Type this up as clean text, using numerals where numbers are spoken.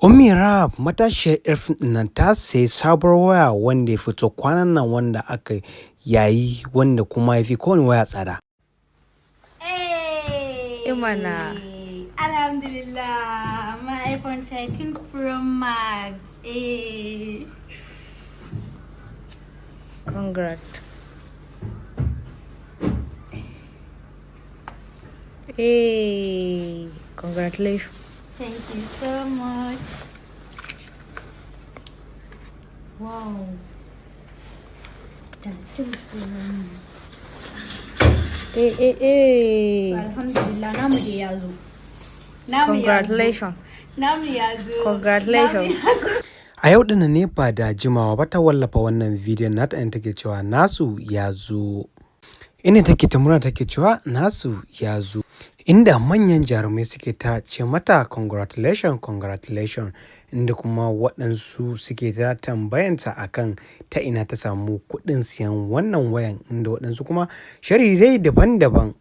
Ummi Rap, matashiyar 'yar fim ɗin nan, ta sayi sabuwar waya wanda ya fito kwanan nan, wanda aka yayi, wanda kuma ya fi kowane waya tsada. Hey! Eh mana. Alhamdulillah, my iPhone 13 Pro Max. Hey. Congrats. Hey, congratulations. Thank you so much. Wow. 13 Pro Max. Hey, hey, hey. Alhamdulillah, namu dai ya zo. Namu ya zo. Congratulations. Namu ya zo. Congratulations. Namu ya zo. A yau ɗin ne ba da jimawa ba ta wallafa wannan bidiyon nata inda take cewa nasu ya zo. Inda take ta murna take cewa nasu ya zo. Inda manyan jarumai suke ta ce mata congratulation, congratulation, inda kuma waɗansu suke ta tambayanta akan ta ina ta samu kuɗin siyan wannan wayan, inda waɗansu kuma sharhi dai daban-daban.